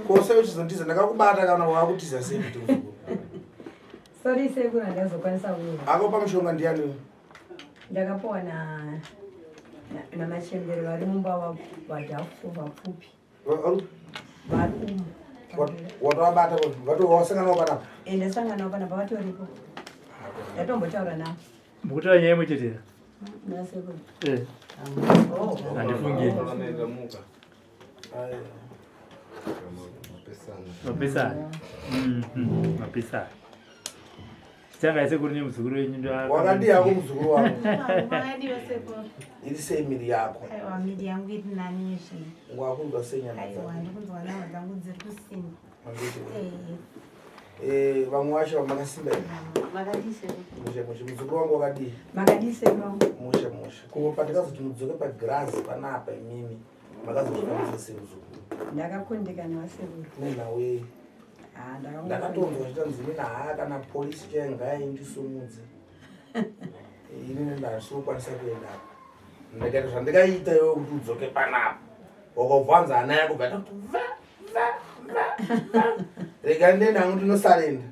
Ko sei uchizondiza? Ndakakubata kana wakutiza sei kuti muzukuru? Sorry sekuru, handazokwanisa kuuya. Akopa mushonga ndiani uyu? Ndakapiwa na namachembere vari mumba vadhafu vapfupi. Vari umu. Watovabata wasanganawo panapa? Eh, ndasanganawo panapa vatoripo. Ndatombotaura navo. Mukutaura nyaya imwe chete here? Nasekuru. Eh. Oh. Handifungi. Mapesana. Mapesana. Changa sekuru nemuzukuru wenyu ndo. Wakadii hako muzukuru wangu? Wakadiwa sekuru. Iri sei miri yako? Aiwa miri yangu iri nani izvi. Wakunzwa sei nyama dzako? Aiwa ndikunzwa nyama dzangu dziri kusimba. Manditi. Eh. Eh, vamwe vacho makasimba here? Makadii sekuru? Mushe mushe muzukuru wangu wakadii? Makadii sekuru? Mushe mushe. Ko patikazoti mudzoke pagirazi panapa imimi makazozvikwanisa sei muzukuru? Ndakakundikana wasekuru. Nenhau yei? Ah, ndakango- Ndakatonzwa zvitanzi inini haa kana polisi chaiyo ngaindisumudze. Inini ndasokwanisa kuendapo. Ndikaita zvandikaita iwe kuti udzoke panapa. Wakabvanza hana yako bva kuti va va va va. Rega ndiende hangu ndinosarenda.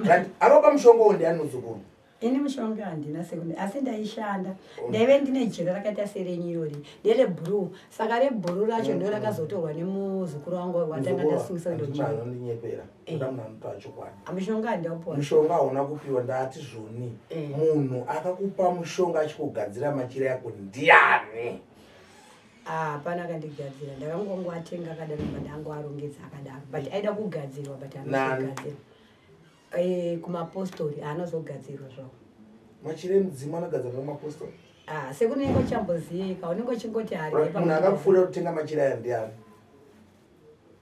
Right, aropa mushonga uwo ndiani muzukuru? Ini mushonga handina sekunde asi ndaishanda. Ndaive ndine jira rakaita serenyu irori nderebhuruu saka rebhuruu racho ndo rakazotorwa nemuzukuru wangu watanga ndasungisa Muzukuru, anondinyepera. Kuda munhu anotaura chokwadi. Mushonga handaupiwa. Mushonga hauna kupiwa ndati zvoni. Munhu akakupa mushonga achikugadzira machira yako ndiani? Ah, hapana akandigadzira ndakangongoatenga akadaro but angoarongedza akadaro but aida kugadzirwa but Nani? anozogadzirwa Eh, kumapostori haanozogadzirwa zvavo. Machira emudzimu anogadzirwa nemapostori? Ah, sekunenge uchamboziyeka unenge uchingoti hari. Right, munhu akapfuura kutenga machira aya ndiani?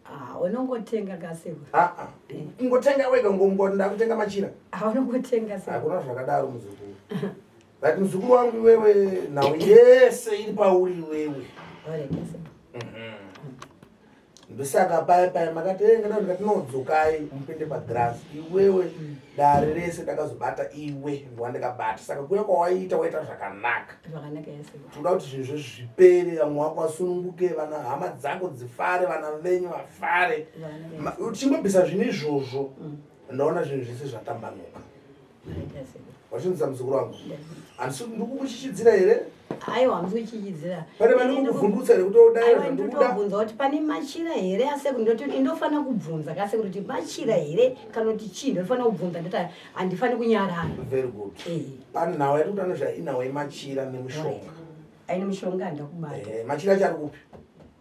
Ah, unongotenga kasekuru. Ah, ah. Ingotenga wega ngongoti ndakutenga machira. Ah, unongotenga sekuru. Hakuna zvakadaro muzukuru. Right, muzukuru wangu iwewe nhau yese iri pauri iwewe. Alright, sekuru. Ndosaka paya paya makati eh, ngada ndikati nodzokai mupinde pagirazi iwewe dare rese ndakazobata iwe ndowandikabata saka kuya kwawaita waita zvakanaka. Zvakanaka yese. Tinoda kuti zvinhu zvese zvipere, vamwe wako vasununguke, vana hama dzako dzifare, vana venyu vafare. Zvakanaka. Uchimbobvisa zvinhu izvozvo ndaona zvinhu zvese zvatambanuka. Wachinzwa muzukuru wangu? Handisi ndikukuchichidzira here? Aiwa, hamusi kuchichidzira. Pane vane kukuvhundutsa here kuti odai Aiwa, zvandikuda? ndotobvunza kuti pane machira here asekuru ndoti ndinofanira kubvunza kasekuru kuti machira here kana kuti chii ndinofanira kubvunza ndoti handifani kunyarara. Very good. Eh. Pane nhau yatiri kutaura nezvayo inhau yemachira nemishonga. Aine mushonga handakubata. Eh, machira acho ari kupi?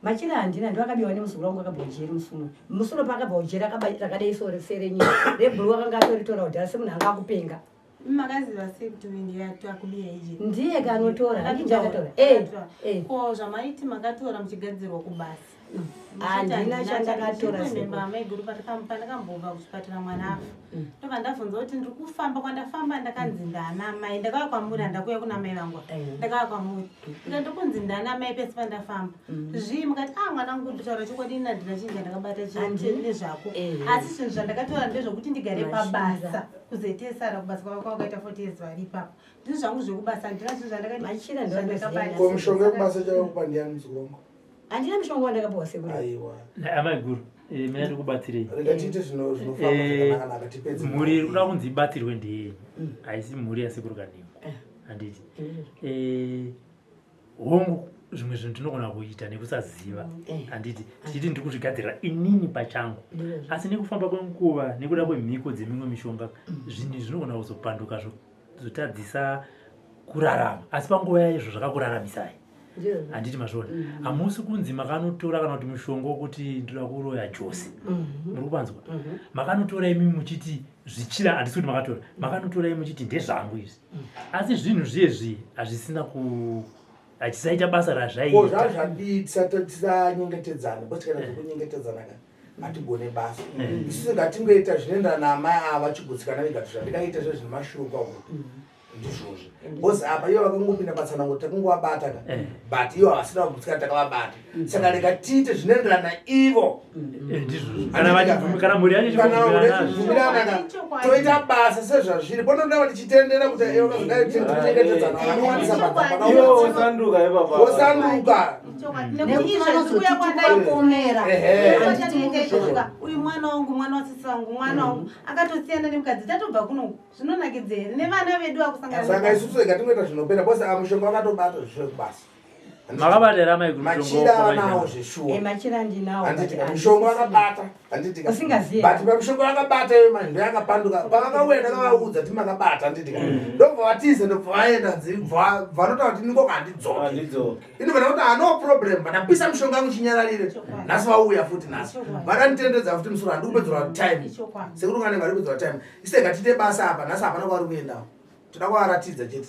Machira handina, ndiwo akabiwa nemuzukuru wangu akabva ujeri musuno. Musuno paakabva ujeri rakadai so serenyu. Rebhuru akanga atoritora kudhara semunhu anga akupenga. Makaziva sei kuti uyu ndiye akubiya iji? Ndiye kanotora, handiti akatora. Akatora. Eh, eh. Ko zvamaiti makatora muchigadzirwa kubasa? Handina chandakatora sekuru. Amaiguru pandakambobva kuchipatara mwana afa. Ndobva ndabvunza kuti ndiri kufamba kwandafamba ndakanzi ndana mai. Ndakauya kwamuri handakuuya kuna mai vangu. Ndakauya kwamuri. Ndikati ndokunzi ndana mai pese pandafamba. Zvii mukati ah mwana wangu nditaura chokwadi ini handina chinhu chandakabata nezvako. Asi zvinhu zvandakatora ndezvokuti ndigare pabasa. Kuzoitesara kubasa kwava kwakaita 40 years vari ipapo. Ndizvo zvangu zvekubasa handina zvinhu zvandakati. Machira ndo zvandakabata. Ko mishonga yekubasa chavakupa ndiani muzukuru wangu? Handina mishonga wandakapiwa sekuru. Aiwa. Amai guru, mina ndikubatsirei. Rega tiite zvinofamba zvakanaka tipedze. Mhuri iri kuda kunzi ibatsirwe ndeyenyu. Haisi mhuri yasekuru Kanengo. Handiti. Hongu zvimwe zvinhu tinogona kuita nekusaziva. Handiti. Tichiti ndiri kuzvigadzirira inini pachangu. Asi nekufamba kwenguva nekuda kwemhiko dzemimwe mishonga zvinhu zvinogona kuzopanduka zvotadzisa kurarama. Asi panguva yaizvo zvakakuraramisai. Handiti mazviona. Hamusi kunzi makanotora kana kuti mushonga wekuti ndoda kuroya Jose. Muri kupanzwa? Makanotora imi muchiti zvichira, handisi kuti makatora. Makanotora imi muchiti ndezvangu izvi. Asi zvinhu zviye hazvisina ku hachisaita basa razvaiita. Ko zvazvadii tisanyengetedzana, because kana zvekunyengetedzana ka hatigone basa. Isusu ngatingoita zvinoenderana naamai ava vachigutsikana vega kuti zvandikaita zve zvine mashoko ako. Ndizvozvo. Because apa ivo vakangopinda patsanango takungovabata ka. Eh. But ivo havasina kugutsikana takavabata. Saka rega tiite zvinoenderana ivo. Eh, ndizvozvo kana vachibvumi kana mhuri yacho Kana ichibvumirana nazvo. uchibvumirana ka Ichokwadi. toita basa sezvazviri ponoda tichitendera kuti ivo kazodai tichengetedzana vanowandisa Ichokwadi. Iwo basa wosanduka ipapa. wosanduka Chokwadi. Nekuti Nekuti izvezvi kuya vanozoti kwandaita tikuvaomera. Ehe. kwatatoita uyu mwana wangu mwana wasisi wangu mwana wangu akatosiyana nemukadzi tatobva kuno zvinonakidza here nevana vedu vakusangana Saka isusu rega tingoita zvinopera bcause amushonga wakatobata zvishure kubasa. Makabata here amai guru mushonga Machira wako anawo maizvana? zveshuwa. Machira ndinawo. Handitika but mushonga handisi- wakabata handitika. Usingaziye. But pamushonga wakabata iwe manje ndoyakapanduka pavakauya ndakavaudza ti makabata handitika. Ndobva vatize ndobva vaenda vanotaura kuti ningoko handidzoki. Handidzoki. Inobva kuti hano problem vandapisa mushonga wangu chinyararire. Chokwadi. Nhasi vauya futi nhasi. Chokwadi. Vakanditendedza futi musoro handiri kupedzerwa time. Ichokwadi. Sekuru kanenge vari kupedzerwa time. Isega tiite basa apa nhasi hapana kwavari kuendawo. Toda kuvaratidza chete.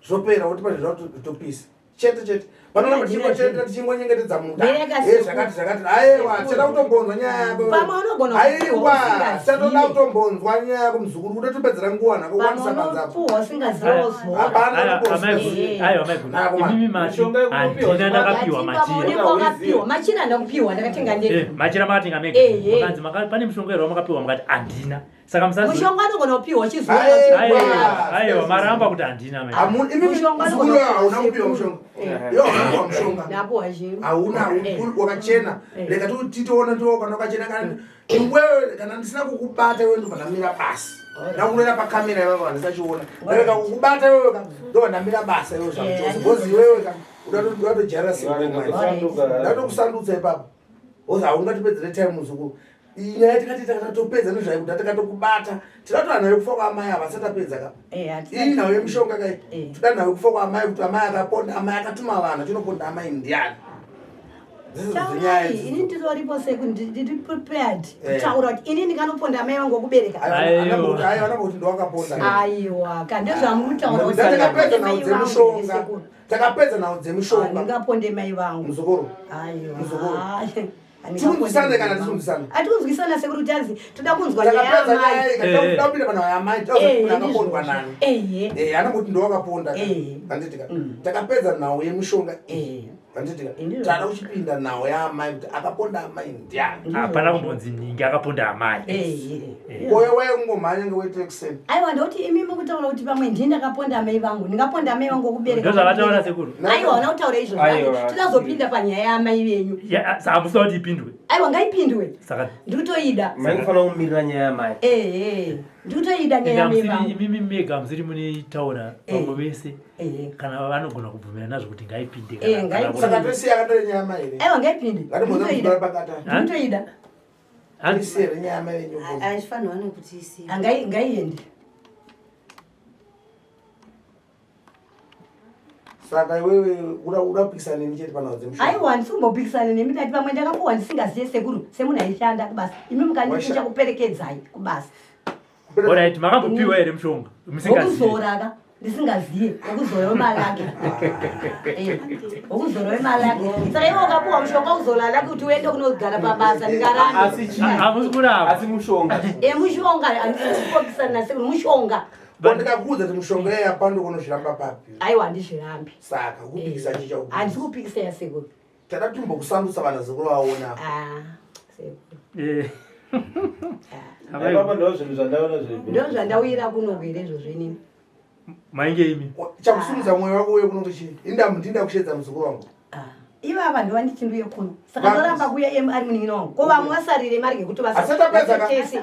Zvopera wotipa zvinhu zvakutopisa. Chete chete. Panoramba tichingotendera tichingonyengetedza munhu. Bereka Eh sekuru. zvakati zvakati. Aiwa tichada kutombonzwa nyaya yako. Pamwe unogona Aiwa kupiwa usingazive. tichatoda kutombonzwa nyaya yako muzukuru kuda topedzera nguva nako Pamwe kuwanisa panze apo. unopuhwa usingazive wozora. Hapana Aiwa, kuposa. amai guru Eh. aiwa amai guru Nako, man. imimi mati Mishonga yekupiwa handina ndakapiwa Pamwe machira unenge wakapiwa machira handakupiwa ndakatenga Eh, ndega. machira makatenga mega Eh, eh. makanzi pane mushonga here wamakapiwa mukati handina saka musazo Mushonga anogona kupiwa uchizora. Aiwa. aiwa aiwa maramba kuti handina mai Hamu- imi Mushonga muzukuru unogona hauna kupiwa kupiwa mushonga. Eh. Iwe hauna kupiwa mushonga. Ndapuwa zvinhu. Hauna Eh. wakachena. Eh. Rega titoona tiwo kana wakachena kana iwewe kana ndisina kukubata iwewe ndobva ndamira basa. Ndakunoenda pakamera iwewe vandisachiona. Rega kukubata iwewe ka ndobva ndamira basa iwewe zvamuchose. Eh, Because iwewe ka uda tojaira Varega sekumai. kusanduka. Ndatokusandutsa ipapo. Because haungatipedzere time muzukuru. Nyaya tikati takatopedza nezvaikuda takatokubata. Tinatoa nayo kufa kwaamai ava satapedza ka. Eh, Iyi nhau yemushonga kai. Eh. Toda nhau yekufa kwaamai kuti amai akaponda amai akatuma vanhu chinoponda amai ndiani. Dzidzo dzenyaya Taurai, idzi. ini nditoripo seku ndiri prepared Eh. kutaura kuti ini ndinganoponda amai vangu vokubereka. Aiwa, aiwa, kuti ndowakaponda. Aiwa, ka ndezvamuri kutaura kuti Takapedza ndingaponde nhau mai vangu dzemushonga. sekuru. Takapedza nhau dzemushonga. Ndingaponde mai vangu. Muzukuru. Aiwa. Muzukuru. Ai, Tikunzwisane kana tikunzwisane? Atikunzwisana sekuru kuti anzi toda kunzwa nyaya Takapedza yamai. nyaya Eh, eh. iyi takapinda panhau yamai Eh, kuti akapondwa ndizvozvo. nani. Ehe. Eh, anongoti ndowakaponda. Eh. Handitika. Takapedza nhau yemushonga iyi. Eh. Handitika. Ndizvo. Tada kuchipinda nhau yaamai kuti akaponda amai ndiani. hapana kumbonzi ningi akaponda amai Ehe. Koyo waingomhanya ngewetekiseni. Aiwa ndoti imi mukutaura kuti pamwe ndini ndakaponda amai vangu ndingaponda amai vangu vokubereka. Ndozvavataura sekuru. Aiwa hauna kutaura izvozvo. Aiwa. Todazopinda panyaya yaamai venyu. Ya, saka hamusida kuti ipindwe Aiwa ngaipindwe. saka Ndikutoida. Maikufanira kumirira nyaya yamai. Ehe. Ndikutoida nyaya ende yamai hamusiri vangu. imimi mega hamusiri munoitaura vamwe vese Ehe. kana vanogona kubvumirana nazvo kuti ngaipinde Eh, kana- kana ngaipinde. kuti- Saka tosiya akadai nyaya yamai here. Aiwa ngaipinde. Ngatimboza Ndikutoida. muzukuru pakata. Ndikutoida. Hanzi- Tisiye here nyaya yamai venyu. Achifanirwa nekuti isiwe. Ngaiende. Saka iwewe uda kupikisana neni chete panhau dzemushonga. Aiwa handisi kumbopikisana nemi ndati pamwe ndakapuwa ndisingaziye sekuru semunhu aishanda kubasa. Imi mukandichinja Waisha- kuperekedzai kubasa. Alright, makambopiwa here mushonga musingazivi Wokuzora ka ndisingaziye wokuzora wemalaki. Eh, wokuzora wemalaki. Saka iwe ukapuwa mushonga wokuzora laki kuti uende kunogara pabasa ndingarambe. Asi chii? Hamusi kuramba Asi mushonga. Eh, mushonga handisi kupikisana nasekuru mushonga. Ko ndikakuudza kuti mushonga iye yapanduka unozviramba papi. Aiwa handizvirambi. Saka kupikisa chicha Handisi kupikisa yasekuru. Tada timbokusandutsa vanhu zukuru vaona. Ah, sekuru. Eh. Amai, Ipapa ndo zvinhu zvandaona zviri. Ndo zvandauyira kuno kuere izvozvo inini. mainge imi Chakusumudza mwoyo wako uye kuno kuchii? Inda ndinda kushedza muzukuru wangu. Ah, ivava ndovanditi kuno saka Vangu. ndoramba kuuya ari munin'ina wangu ko vamwe vasarire mari ngekuti Asi tapedza ka- tese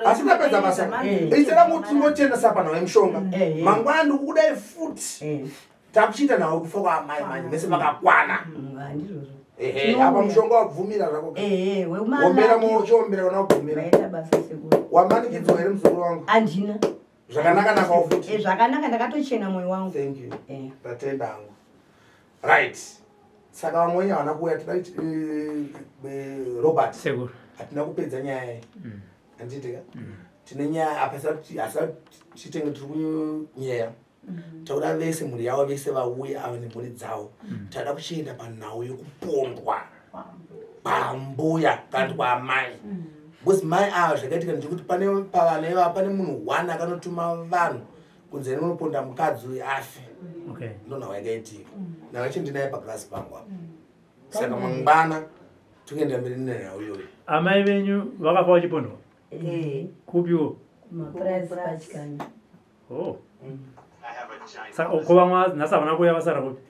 Asi tapedza basa. Eh. Isada kuti tingotenda sapa nhau yemushonga. Eh, eh. Mangwana ndikukudai futi. Eh, Takuchiita nhau yekufa kwaamai manje mese makakwana. handizvozvo Ehe, apa mushonga wabvumira zvako. ehe Ombera wemalaki uchiombera kana wabvumira. maita basa sekuru Wamanikidzwa here muzukuru wangu? handina Zvakanaka nakawo Eh, futi. zvakanaka ndakatochena mwoyo wangu Thank you. Eh. Ndatenda hangu. Right. Saka vamwe wenyu havana kuuya tida kuti Robert. sekuru Hatina kupedza nyaya iyi. Handiti ka? Tine nyaya apa asati titenge tiri kunyeya. Takuda vese mhuri yavo vese vauye ava nemhuri dzavo. Tada kuchienda panhau yekupondwa kwambuya kana kuti kwaamai. Because mai ava zvakaitika ndechekuti pane pavanhu ivava pane munhu one akanotuma vanhu Kunze ndinoponda mukadzi uyu afe. Okay. Ndonhau yakaitika. Nhau yacho ndinaye pagirasi pangu apa. Saka mangwana tokuenda mberi nenhau iyoyo. Amai venyu vakafa vachipondwa? Eh. Kupiwo? Kumapurazi pachikanya. Oh. Saka ko vamwe nhasi havana kuuya, vasara kupi?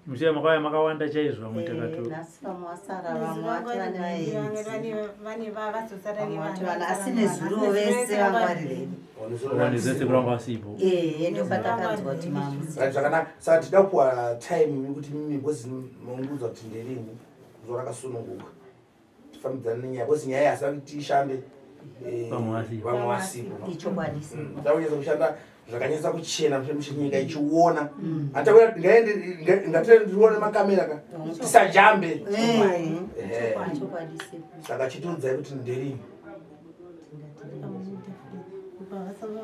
Mushiya makauya makawanda chaizvo, vamwe takato. Nhasi vamwe vasara, vamwe vati vane vaenzi. Vane vazosara. Vamwe vati vana, asi nezuro vese vanga vari redu. Vanhu zvese kuranga vasipo. Ehe, ndopatakanzwa kuti mamusi. Right, zvakanaka. Saka tida kuwa time yekuti mimi, because maunguza kuti nderini zuva rakasununguka, tifambidzane nenyaya, because nyaya yasa kuti tiishande Vamwe vasipo. Vamwe vasipo. Ichokwadi. Takunyatsa kushanda zvakanyatsa kuchena mushe nyika ichiona. Ngatire ndirione makamera ka, tisajambe. Ehe. Ichokwadi. Saka chitiudzai kuti nderini.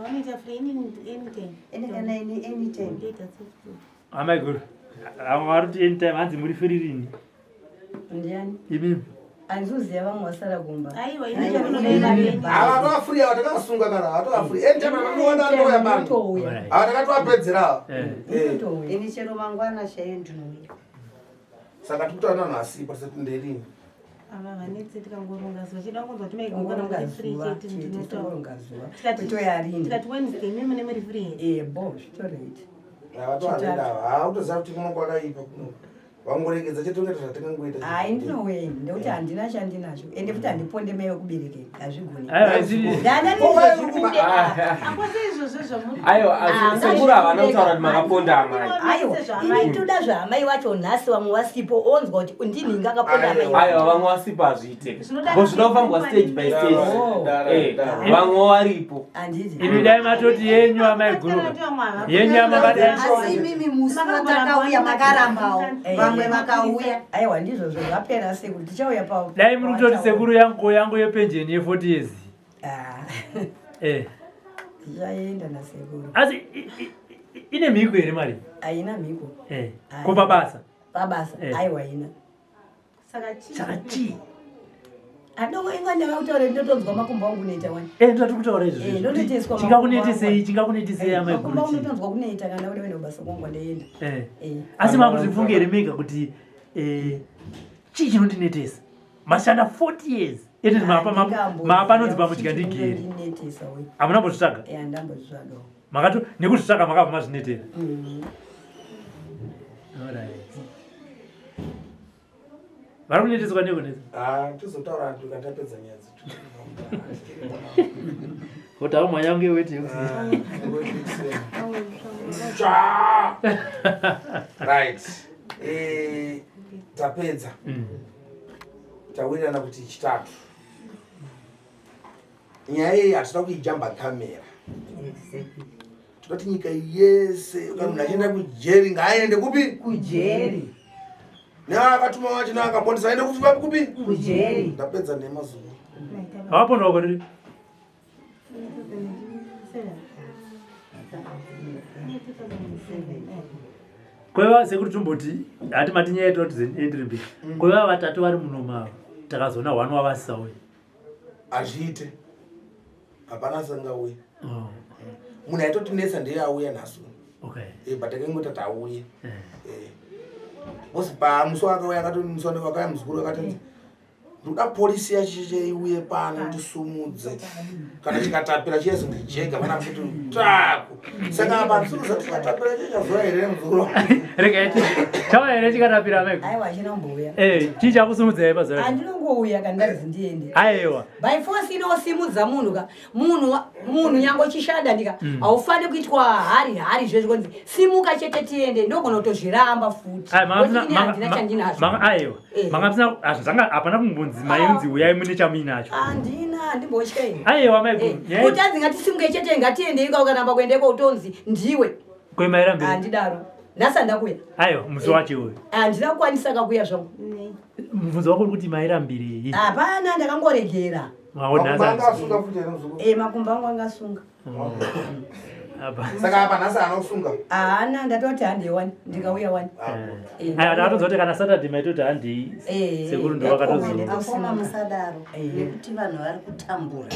Vanoita free anytime. Ende kana ini anytime. Ndoita sefree. Amai guru, vamwe vari kuti anytime, hanzi muri free rini? Ndiani? Imimi. Handizoziva, vamwe vasara kumba. Aiwa. Ava tovafree, ava takasunga kana ava tovafree anytime, akatoona ndouya pano. Ndinotouya. Alright. Ava takatoapedzera ava. Ndinotouya. Ini chero mangwana chaiyo ndinouya. Saka tikutaura navanhu vasipo, tisati nderini. Ava vanetse, tikangoronga zuva chida kunzwa kuti maigongana Tongoronga kuti free zuva chete, chete, ndinotaura. tongoronga zuva. Tikati- Kutoya rini? Tikati Wednesday, imi mune muri free here? Eh, bo zvitoreit. Ava tovareda ava, hautoziva kuti kuno kwakaipa kuno, vangoregedza chete, ungaita zvatingangoita. Hayi, ndinouya nekuti handina chandinacho, ende futi handiponde mai vekubereke, hazvigoni. Aiwa, isi- Ndandanizvezvibude. Akosi izvozvo zvamuri. Aiwa, Ah, sekuru havana kutaura kuti makaponda amai. Aiwa, ini toda zvaamai vacho nhasi, vamwe vasipo, onzwa kuti ndinhinga akaponda amai. Aiwa, vamwe vasipo hazviite, Zvinoda bo zvinoda kufambwa stage by stage. Oh. Vamwe varipo. Handiti? Imi dai matoti yenyu amai guru. Yenyu amakadai. Asi imimi musi watakauya makarambawo, vamwe vakauya. Aiwa, ndizvozvo, zvapera sekuru, tichauya pa Dai muri kutoti sekuru yangu yepenjeni ye40 years. Ah, tichaenda nasekuru. Asi ine mhiko here mari? Haina mhiko. Ai. Ko pabasa? Pabasa? Aiwa, ina. Saka chii? Saka chii? Adoko inga ndakakutaura, ndinotonzwa makumbo angu kunoita wani. Ndati kutaura izvozvo. Ndotoiteswa. Chingakunetesei, chingakunetesei amai Makumbo guru angu chii? unotonzwa kunoita kana uda kuenda kubasa kwangu ndoenda. Asi makuzvifunga here mega kuti chii chinondinetesa? Mashanda 40 years. Ete mapa anonzi pamudya ndigere. Ndinetesa we. Hamuna mbozvitsvaga? Handambozvitsvagawo. Makato nekuzvitsvaga makabva mazvinetera. Alright. Vari kuneteswa nekunetsa. Ah, tizotaura tukatapedza nyaya dzetu. Kuti aumhanya kunge weti yekusi. Cha! Right. Tapedza. Tawirirana kuti Chitatu. Nyaya iyi hatina kuijamba kamera. Tinoti nyika yese, kana munhu achienda kujeri ngaaende kupi? Kujeri. Neakatuma wacho neakapondesa aende kupi? Kupi? Kujeri. Ndapedza nemazuva. Vapondwa gore. Kweva sekuri tomboti hati mati nyaya yedu endiri mberi. Kweva vatatu vari muno mavo, takazoona one wavasisauya. Hazviite, hapana asingauye. Oh, Munhu aitotinetsa ndiye auya nhasi. But takangoti tauye. Because pamusi wakauya akati, musi wakauya muzukuru akati, "Ndoda polisi yacho iuye pano ndisumudze, kana chikatapira chiyezondijega pana kuti taku." Saka apa handisi tikatapira chichazora here, muzukuru wangu? Regai, chauya here chikatapira amai? Aiwa, achinombouya. Chii chakusumudzai pazuva? Handinongouya kana ndazi ndiende. Aiwa. By force inosimudza munhu ka, munhu nyange uchishanda ndika, haufani kuitwa hari hari zvezvo konzi simuka chete tiende, ndogona kutozviramba futi. Ai, manga Nokuti musina- ini handina chandinazvo. Aiwa. Manga musina hazvo, hapana kumbonzi mainzi uyai mune chamuinacho. Handina, handimbotya ini. Aiwa, mai guru. Kuti anzi ngatisimuke chete ngatiendei, ukaramba kuendeko utonzi ndiwe. Kwemairambiri. Handidaro, nhasi handakuya. Aiwa, musi wacho uyu. Handina kukwanisa kakuya zvangu. Mubvunzo wako uri kuti mairambirei? Hapana, ndakangoregera. Maona Makumbo anga nhasi. asunga futi here, muzukuru? Makumbo angu angasunga. Apa. Saka apa nhasi haana kusunga. Haana, ndatoti handei wani, ndikauya wani. Eh. Aiwa, ndakatonzwa kuti kana Saturday maitoti handei. Eh, Sekuru ndo vakatozo. Akoma musadaro Eh. nekuti vanhu vari kutambura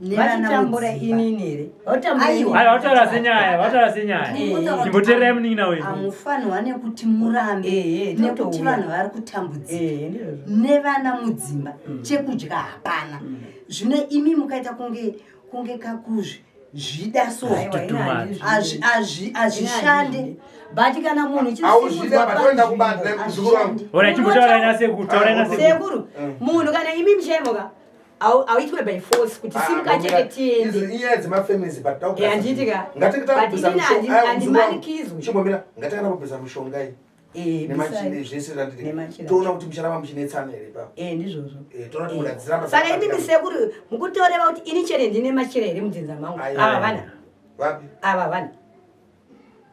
nevana Vachitambura mudzimba. inini here? Votambura Aiwa. inini. Aiwa, vataura senyaya, vataura senyaya. Mukutaura kuti Imboteererai munin'ina wenyu. Hamufanirwa nekuti murambe Eh, eh, nekuti totouya. vanhu vari kutambudzika Eh, ndizvozvo. nevana mudzimba chekudya hapana. Zvino imi mukaita kunge kunge kakuzvi zvida so Aiwa, ini Tutumana. handizvidi. Hazvishande. Ini handizvidi. But kana munhu Auzvida uchisimudzwa patoenda panzvimbo. kubata muzukuru wangu. Ora chimbotaura ina sekuru, taura ina sekuru. Sekuru, munhu kana imi muchaimuka auitwe by force kuti simuka chete tiende. Inyaya dzemafamilies but Eh, handiti ka. But inini handimanikidzwi. Chimbomira, ngatikana kubvisa mishonga iyi. Eh, Nemachine bisai. zvese zvandiri. Nemachira. Toona kuti mucharamba muchinetsana here ipapo. Eh, ndizvozvo. Eh, toona kuti muradziramba. Saka imimi sekuru mukutoreva kuti ini chete ndine machira here mudzinza mangu? Aiwa. Ava vana, Vapi? ava vana,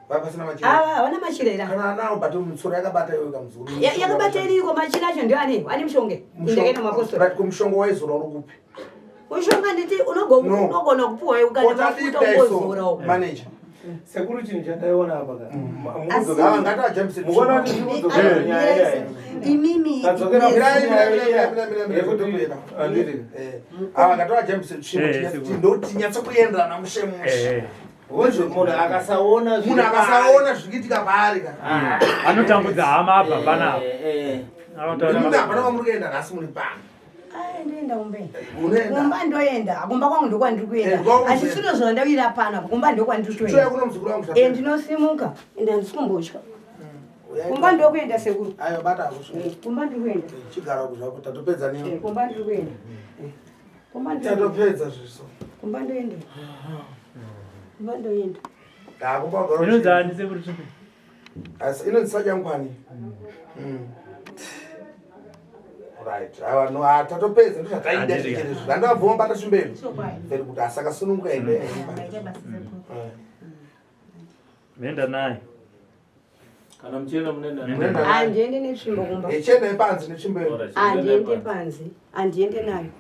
Vapi pasina machira? ava havana machira here? Kana anawo but mutsoro yakabata iwe kamuzukuru. Yakabata iriko machira acho ndio ane ane mushonga. Ndakaenda mumapostori. But kumushonga waizora uri kupi? Mushonga nditi No. unogona kupuwa ukane mafuta ungozorawo. Manager. Sekuru, chinhu chandaiona apa ka Ava ngatiajambise. Mukuona kuti tikudzokera nyaya iya. Imimi Tadzokera Mirai, mirai, kunyaya iya mirai, mirai, mirai, mirai, yekuti mirai. handiti. Eh, ava ngatiajambise tsvimbo Eh, sekuru. ndoti nyatsokuenderana mushe mushe. Eh, Wozvo munhu akasaona Munhu akasaona zviri kuitika paari ka. anotambudza hama abva panapa. Anotaura Imimi hapana kwamuri kuenda nhasi muri pano. Ai, ndoenda kumba. Unoenda. Kumba ndoenda, kumba kwangu ndokwandiri Eh, kuenda. kwako Handisiro zvandawira pano apa, kumba ndokwandiri Choya kutoenda. kuno muzukuru wangu. Eh, ndinosimuka, ende handisi kumbotya. Kumba ndokuenda sekuru. Ayo bata ako. Eh, kumba ndiri kuenda. Chigara uko zvako tatopedza Eh, newe. kumba ndiri kuenda. Eh, kumba ndiri kuenda. Tatopedza zviso. Kumba ndoenda. Kumba ndoenda. Ah, kumba wagara. Inonzi ani sekuru tsvimbo? Asi inonzi sajangwani. Right. Aiwa no, ah, tatopedza ndozvataida Handiti ka. chete izvo. Ndandabvuma bata tsvimbo yedu. Chokwadi. Very good. Asakasununguka ende. Maita basa sekuru. Nenda naye. Kana muchienda munoenda. Munoenda. Handiende netsvimbo kumba. Chienda panze netsvimbo yedu. Handiende panze. Handiende nayo.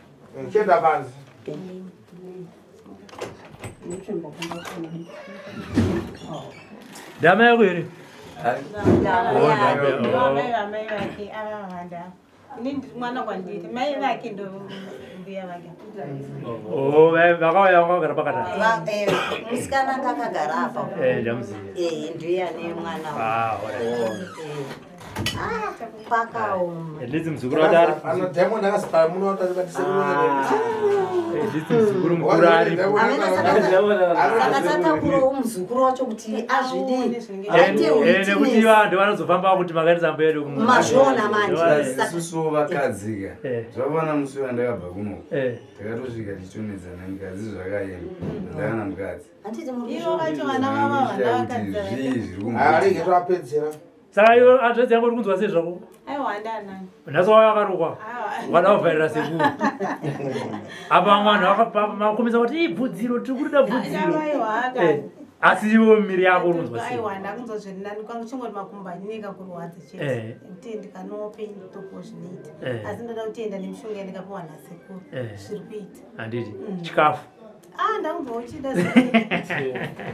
Chienda panze. Netsvimbo kumba kuna. Ndama yako here? Ndo amai vake ava vanda. Ini ndiri mwana kwandiri, mai vake ndo mbuya vake. Oh, vakauya vakagara pakati. Musikana anga akagara apa. Eh, ndamuziva. Eh, ndiye ane mwana. Ah, alright. Eh. Ah, kwakaoma. At least muzukuru wati ari. Ano diamond akasipara muno atati At least muzukuru mukuru aripo. Amene saka tatakurawo muzukuru wacho kuti azvidii aite Eh, nekuti witness. vanhu vanozofamba kuti makaendesa mbuya yedu kumunda. Mazviona manje. Isusuwo vakadzika Eh. zvafana musi wandakabva kuno Eh. takatosvika tichitonetsana mukadzi zvakaenda ndakana mukadzi Handiti muri Ivo vacho vana vava vana kuti vakadzi. zvii zviri Arege kumboitika. toapedzera. Saka iwe hanzvadzi yangu uri kunzwa sei zvako? Aiwa handanani. Nhasi wauya wakarukwa. Wada kuvharira sekuru. Apa vamwe vanhu makomesa kuti "Ii, bvudziro, tiri kurida bvudziro." Aiwa Eh, asi iwe miri yako uri kunzwa sei? Aiwa ndakunzwa zviri nani kwangu chingoti makumbo anyeka kurwadza Eh. chete. Nekuti ndikanopa topo zvinoita. Eh. Asi ndoda kutenda nemishonga yandikapiwa nasekuru. Eh. Zviri kuita. Handiti chikafu. Ah, ndakunzwa uchida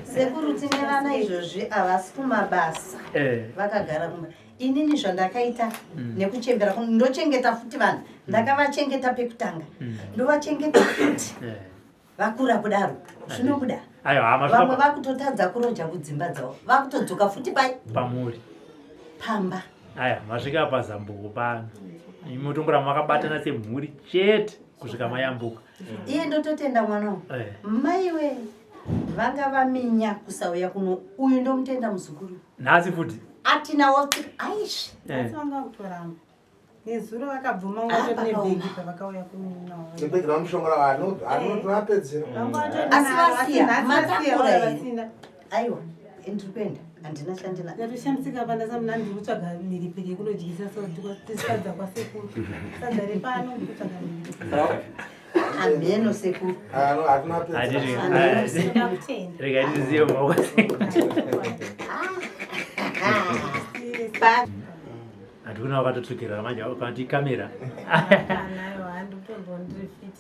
Sekuru, tine vana izvozvi havasi kumabasa, Eh. vakagara kumba. Inini zvandakaita nekuchembera kuno, ndochengeta futi vanhu. Ndakavachengeta pekutanga, ndovachengeta futi. Eh. Vakura kudaro zvinobuda. Aiwa, hama Vamwe svika vakutotadza kuroja kudzimba dzavo, vakutodzoka futi pai pamuri. pamba. Aya, masvika pazambuko pano. Imi motongoramba makabatana semhuri chete kusvika mayambuka. Iye ndototenda mwana wangu. Eh. Maiwe vanga vaminya kusauya kuno. Uyu ndomutenda muzukuru. Nhasi futi. Atinawo aisvi. Eh. Asi vanga vakutoramba. Nezuro vakabvuma Ah, vatori pakaoma. nebhegi pavakauya kunawo. Nebhegi ramushonga ravo anoapedzera. Asi vasiya, matakura here? Vasina. Aiwa, ndiri kuenda, handina chandina. Ndatoshamisika pandasa muna ndiri kutsvaga mhiripiri yekunodyisa sadza kwasekuru. Sadza repano ndiri kutsvaga mhiripiri. Hamheno sekuru. Hatinapedzera. Handiti. Ndoda kutenda. Rega tizive maoko. Pa- Handikuna wakatotsvukirira manje kanti kamera. Anayo handikutonzwa ndiri fit.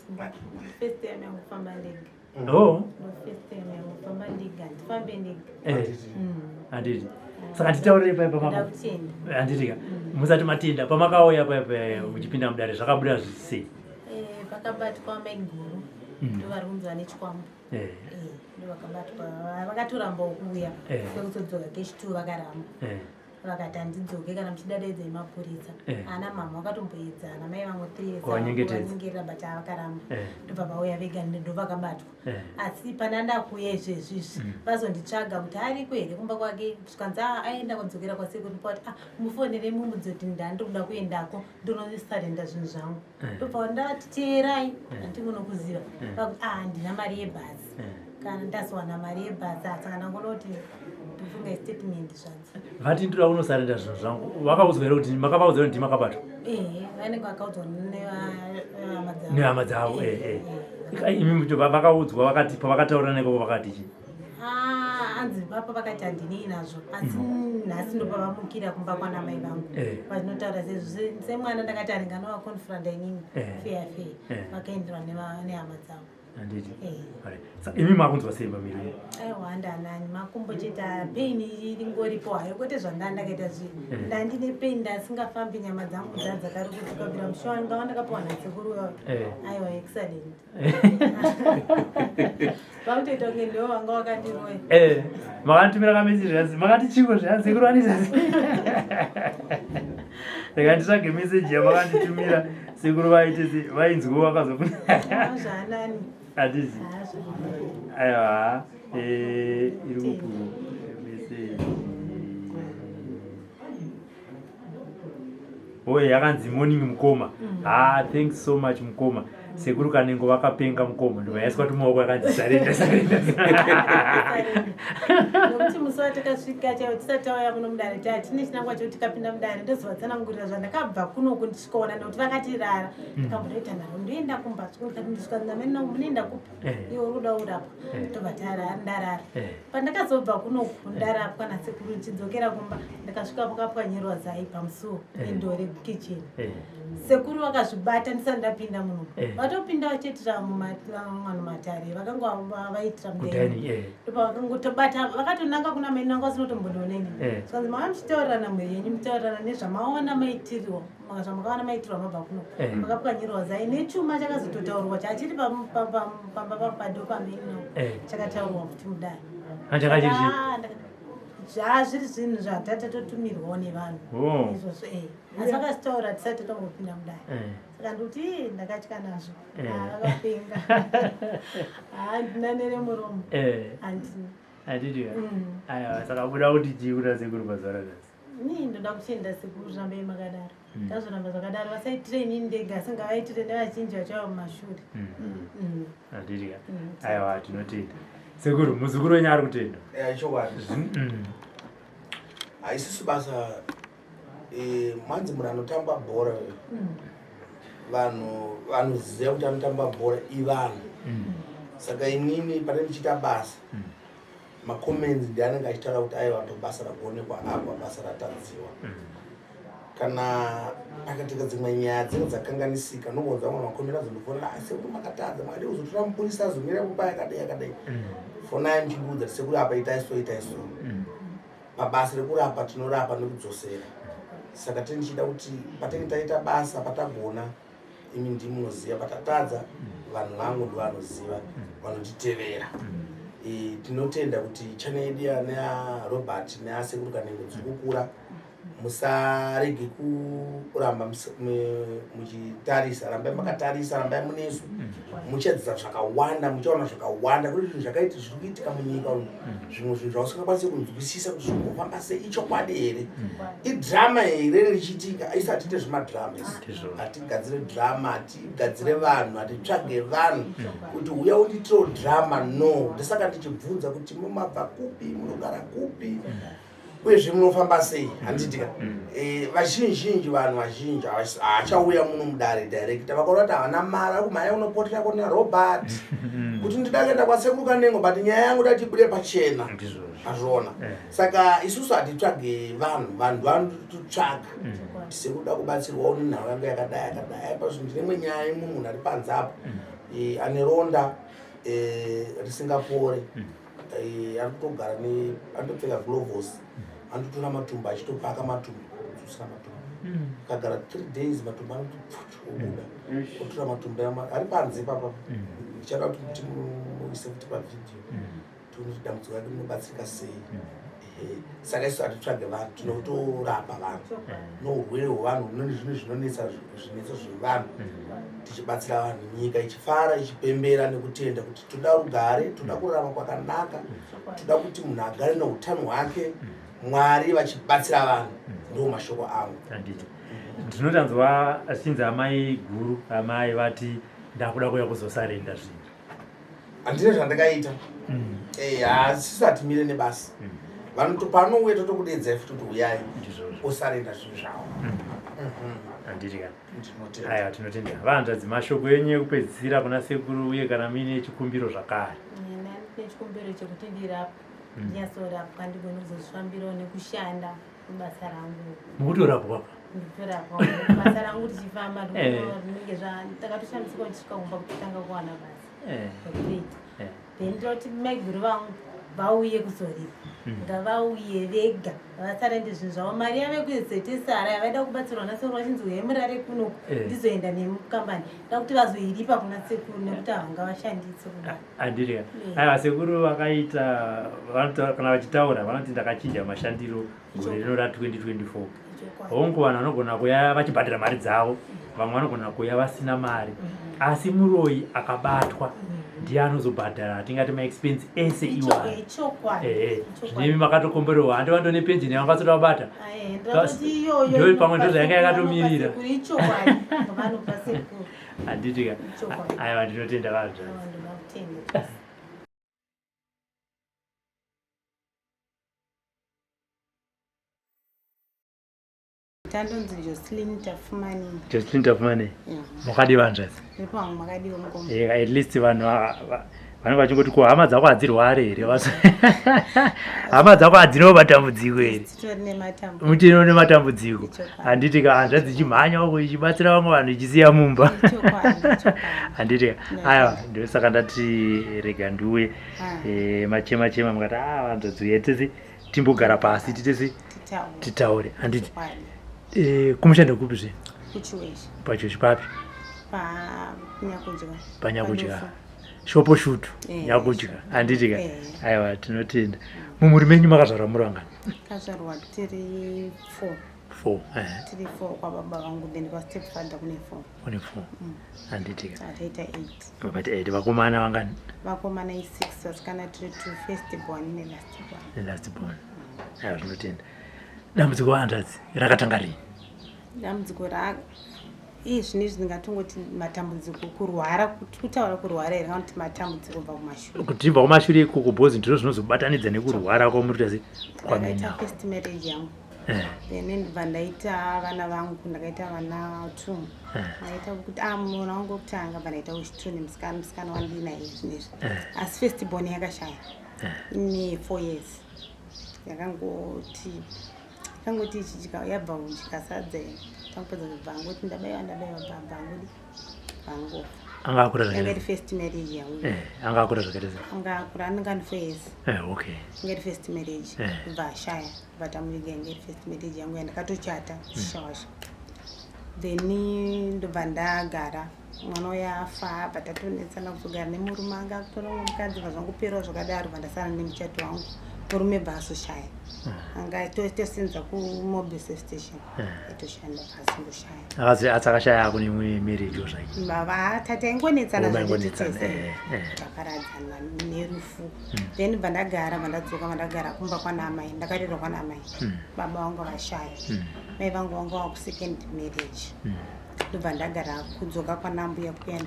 First time yangu kufamba ndega. Oh. Ndofirst time yangu kufamba ndega, ndifambe ndega. Handiti saka nditaurire paya pamaka Ndakutenda. Handitika musati matinda pamakauya paya paya muchipinda mudare, zvakabuda zvisei? Pakabatwa maiguru, ndo vari kunzi vane chikwambo. Ndo vakabatwa, vakatorambawo kuuya. Kwekuzodzoka kechi2 vakaramba. Vakati handidzoke, kana muchida daidzai mapurisa. Ana mama vakatomboedza, ana mai vamwe three. Kuvanyengetedza. Kuvanyengerera, but vakaramba. Ndobva vauya vega, ndo vakabatwa. Asi pana ndakuuya izvezvi izvi, vazonditsvaga kuti ariko here kumba kwake. Zvikanzi, "Ah, aenda kudzokera kwasekuru." Ndipati, "Ah, mufonere mumudzi kuti ndandiri kuda kuendako, ndonosarenda zvinhu zvangu." Ndobva ndati, "Teerai, handingonokuziva." Vakuti, "Ah, handina mari yebhasi." Kana ndazowana mari yebhasi, saka ndangonoti ndofunga statement zvanzi. Vati ndoda kunosarenda zvinhu zvangu, vakaudzwa here kuti makavaudza kuti ndimakabatwa? Ehe, vanenge vakaudzwa nehama dzavo. Nehama dzavo. Imi vakaudzwa, vakati pavakataura nekoko vakati chi? Ah, anzi papa vakati handinei nazvo, asi nhasi ndopavamukira kumba kwana mai vangu. Vachinotaura sezvo semwana ndakati handinganovaconfronta inini. Feya feya. Vakaenderwa nehama dzavo. Handiti. Alright. Saka imi makunzwa sei pamiri? Aiwa, handanani makumbo chete, pain iringoripo hayo, kwete zvandanga ndakaita zvinhu. Ndandine pain, ndasingafambi, nyama dzangu dzadzakarukutuka kubvira musi wanga ndakapiwa nasekuru. Aiwa, excellent, vakutoita kunge ndiwo vanga wakandiroya. Makanditumira kameseji zvanzi makati chiko zvanzi sekuru vanisa. Rega nditsvage meseji yamakanditumira sekuru vaite vainzwo vakazofuna. Zvaanani. Hatizi. Aiwa, iri kupu meseji? Oye, yakanzi, "Morning mukoma." Ah, thanks so much mukoma. Sekuru Kanengo vakapenga mukoma. Ndobva yaiswa tumaoko, yakanzi surrender, surrender. Nokuti musi watakasvika chaiwo, tisati tauya muno mudare, tine chinangwa chekuti tikapinda mudare ndozovatsanangurira zvandakabva kunoku ndisvikaona, nekuti vakatirara. Ndikambotoita nharo, ndoenda kumba, ndikati ndisvika ndamene, munoenda kupi? Iwe uri kuda kurapwa. Tobva ndarara. Pandakazobva kunoku ndarapwa nasekuru, ndichidzokera kumba, ndakasvika pakapwanyirwa zai pamusuwo nedoor rekukicheni. Sekuru vakazvibata ndisati ndapinda muno. Vatopinda vachiitira vanhu matare, vakanga vaitira Kudining. mudining. Ndopavakangotobata, vakatonanga kuna mai nanga vasinotombonioneni. Zvikanzi, "Mava muchitaurirana mhuri yenyu, muchitaurirana nezvamaona maitirwa, zvamakaona maitirwa mabva kuno." Makapwanyirwa zai nechuma chakazototaurwa chachiri pamba pado pameno. Chakataurwa futi mudare. Ah, chakachiri chii? Ah, zvazviri zvinhu zvatatotumirwawo nevanhu. Izvozvo, asi vakazitaura tisati tombopinda mudare. Saka ndikuti, "Ii, ndakatya nazvo." Ah, vakapenga, handina neremuromo. Handina. Handiti. Aiwa, saka buda kuti chii kuna sekuru pazuva ranhasi? Nii ndoda kutenda sekuru, rambai makadaro. Ngazvoramba zvakadaro, vasaitire inini ndega, asi ngavaitire nevazhinji vachauya mumashure. Handiti. Aiwa, tinotenda sekuru, muzukuru wenyu ari kutenda. Chokwadi. Haisisi basa, manzi munhu anotamba bhora, vanhu vanoziva kuti anotamba bhora ivanhu. Saka inini pane ndichiita basa, macomments ndianenge achitaura kuti aiwa, ndo basa rakuonekwa apa, basa ratadziwa. Kana pakatika dzimwe nyaya dzinenge dzakanganisika, nongonza vamwe macomments azondifonera, "Ah, sekuru makatadza, makadi kuzotora mupurisa azomira kupa yakadai yakadai." Fonai muchindiudza kuti, "Sekuru, apa itai so, itai so." Pabasa rekurapa tinorapa nekudzosera. Saka tini tichida kuti patinge taita basa, patagona imi ndimunoziva, patatadza vanhu vangu ndovanoziva vanotitevera. Tinotenda kuti channel yedu neyaRobert neasekuru Kanengo dziri kukura. Musarege kuramba muchitarisa, rambai makatarisa, rambai munesu, muchadzidza zvakawanda, muchaona zvakawanda. Kune zvinhu zvakaiti zviri kuitika munyika umu, zvimwe zvinhu zvausingakwanisi kunzwisisa kuti zvingofamba sei, ichokwadi here, idhirama here richiitika. Isi hatiite zvemadhirama isi. Ndizvo. Hatigadzire dhirama, hatigadzire vanhu, hatitsvage vanhu kuti uya undiitirewo dhirama, no. Ndosaka ndichibvunza kuti mumabva kupi, munogara kupi, uyezve munofamba sei, handitika? Vazhinji, vanhu vazhinji haachauya muno mudare direct. Vakaona kuti havana mari, ari kumhanya kunopotera kuna Robert kuti ndida kuenda kwasekuru Kanengo, but nyaya yangu dati ibude pachena. Ndizvozvo. Azviona. Saka isusu hatitsvage vanhu, vanhu vanototsvaga sekuda kubatsirwawo nenhau yangu yakadai yakadai. Apa zvinhu ndine imwe nyaya, imwe munhu ari panze apo, ane ronda. Eh, risingapore Eh, ari kutogara ne anotopfeka glovos anototora matumbu achitopaka matumbu kudzosera matumbu akagara three days matumbu anoti pfuchu obuda otora matumbu ari panze papa ndichada kuti timuise futi pavhidhiyo tione kuti dambudziko rake rinobatsirika sei. Ehe, saka isu hatitsvage vanhu, tinotorapa vanhu nourwere hwevanhu nozvinhu zvinonetsa, zvinetso zvevanhu, tichibatsira vanhu, nyika ichifara, ichipembera nekutenda kuti toda rugare, toda kurarama kwakanaka, toda kuti munhu agare neutano hwake, Mwari vachibatsira vanhu. Ndo mashoko angu. Handiti ndinotanzwa achinzi amai guru, amai vati ndakuda kuuya kuzosarenda zvinhu. Handine zvandakaita. Eh, hasisu hatimire nebasa. Vanoto panouya totokudedzai futi kuti uyai Ndizvozvo. osarenda zvinhu zvavo. Handiti kana? Ndinotenda. Aiwa, tinotenda. Vanzvadzi, mashoko enyu ekupedzisira kuna sekuru, uye kana muine chikumbiro zvakare. Nina nechikumbiro chekuti ndirapwe, ndinyatsorapwa, ndigone kuzozvifambirawo nekushanda mubasa rangu. Mukutorapwa? Nditorapwa, basa rangu tichifamba. Rinenge takatoshamisika tichisvika kumba kutotanga kuwana basa rekuita. Then ndinoti maiguru vangu vauye kuzoripa. Ngavauye vega, vasarende zvinhu zvavo. Mari yave kuzetesara yavaida kubatsirwa nasekuru, vachinzi uyai murare kunoku. Ndizoenda nemukambani, da kuti vazoiripa kuna sekuru nekuti havangavashandisi kudaro. Handiti ka? Aiwa, sekuru vakaita kana vachitaura vanoti ndakachinja mashandiro gore rino ra2024. Hongu, vanhu vanogona kuya vachibhadhara mari dzavo, vamwe vanogona kuya vasina mari, asi muroyi akabatwa ndiye anozobhadhara, tingati maexpense ese iwayo. Ichokwadi. Ehe, zvinemi makatokomborerwa, handi vando nepenjeni yavangatoda kubata. Ndinoti iyoyo Ndo pamwe ndo zvayanga yakatomirira. Sekuru, ichokwadi, vanopa sekuru. Handiti ka? Ichokwadi. Aiwa, ndinotenda vanzvadzi. Ndinotenda. Tandonzi Jocelyn Tafumani. Jocelyn Tafumani. Makadii vanzvadzi? Ndipo hangu, makadiwo mukoma? At least vanhu vanenge vachingoti ko hama dzako hadzirware here? Hama dzako hadzinawo matambudziko here? Titori nematambudziko. Muchino nematambudziko. Ichokwadi. Handiti ka? Hanzvadzi ichimhanya uko ichibatsira vamwe vanhu ichisiya mumba. Ichokwadi, ichokwadi. Handiti ka? Aiwa, ndosaka ndati rega ndiuye. Machema chema mukati, a hanzvadzi uye tese timbogara pasi titese Titaure. Titaure, handiti? Chokwadi. Kumusha ndekupi zve? Kuchiweshe. Pachiweshe papi? Panyakudya. Panyakudya. Panufu. Shopo shutu. Nyakudya, handiti ka? Aiwa, tinotenda. Mumhuri menyu makazvarwa muri vangani? Kazvarwa tiri four. Four, eh. Tiri four kwababa vangu, then kwastep father kune four. Kune four, handiti ka? Ataita eight. Vakati eight. Vakomana vangani? Vakomana i6, vasikana tiri two, first born nelast born. Nelast born. Aiwa, zvinotenda. Dambudziko, hanzvadzi, rakatanga rini? Dambudziko ra iye zvinezvi ndingatongoti matambudziko, kurwara, kutaura kurwara here kana kuti matambudziko kubva kumashure? Kuti tibva kumashure ikoko, bhozi ndizvo zvinozobatanidza nekurwara kwamuri tasi. Ndakaita Kwamenawo. first marriage yangu, then ndibva ndaita vana vangu, ndakaita vana two. Ndaita kuti mwana wangu wekutanga, bva ndaita wechitu nemusikana, musikana wandinaye zvinezvi. Asi first born yakashaya ine 4 years, yakangoti ichidya, yabva kudya sadza, tangopedza kubva angoti ndabaiwa, ndabaiwa, bva angodi vangofa. Anga akura Yanga zvakaita iri first marriage yangu. Anga akura zvakaita sei? Anga akura, anenge ane 4 years. Okay. Inga iri first marriage. Kubva ashaya, kubva tamuviga. Inga iri first marriage yangu yandakatochata shawasha, then ndobva ndagara, mwana uya afa, bva tatonetsana kuzogara nemurume, anga akutora umwe mukadzi, bva zvangoperawo zvakadaro, bva ndasara nemuchato wangu. Murume bva azoshaya, anga tosenza kuMobile Safe Station, aitoshanda, bva azongoshaya. Akazi akashaya akune imwe marriage zvake? Bava tataingonetsana. Oh, maingonetsana, Zvatete eh. taparadzana nerufu, then bva ndagara, bva ndadzoka, bva ndagara kumba kwana amai. Ndakarerwa kwana amai. Baba vangu vashaya, mai vangu vanga vakusecond marriage. Ndobva ndagara, kudzoka kwana mbuya kuya,